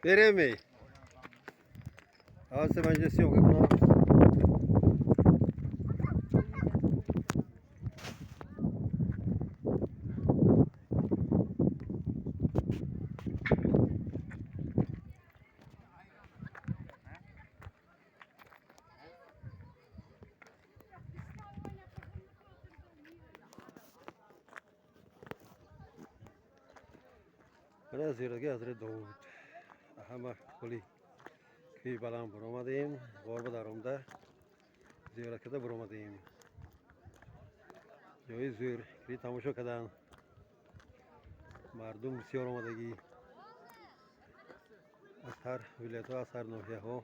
Береми. Ҳозир ман инҷа съёмка кунам. Мана зиёратгоҳи Ҳазрати Довуд. Ҳама кӯли кӯи баланд баромадем, ғорба даромада зиёрат карда баромадем. Ҷои зӯр кири тамошо кардан. Мардум бисёр омадагӣ аз ҳар вилоятҳо, аз ҳар ноҳияҳо.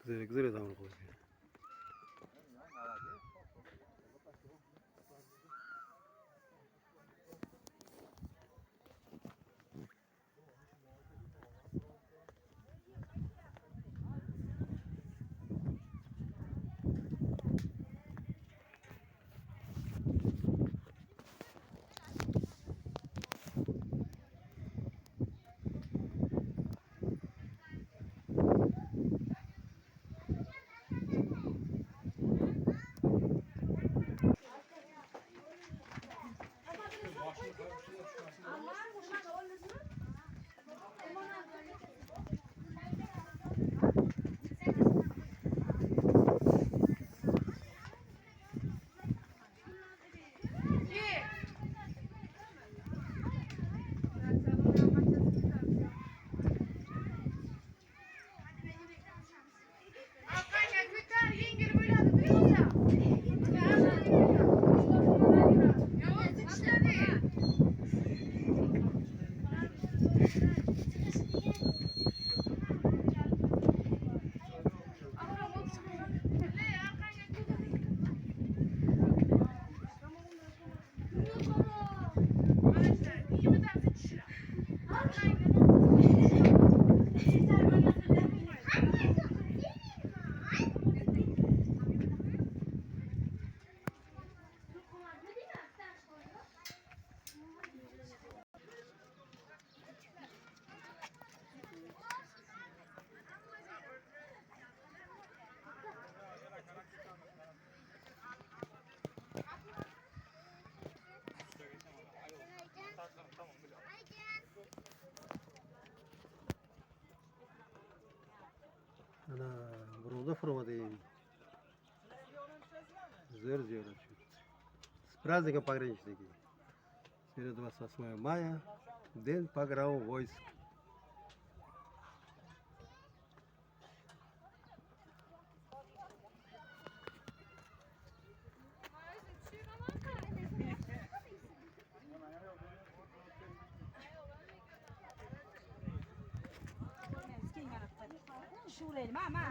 Гузаре, гузаре замон хоҳед. Ана буромада фуромадем. Зӯр зиёрат шуд. С праздником, пограничники! Сегодня 28 мая, День погранвойск. Ma, ma,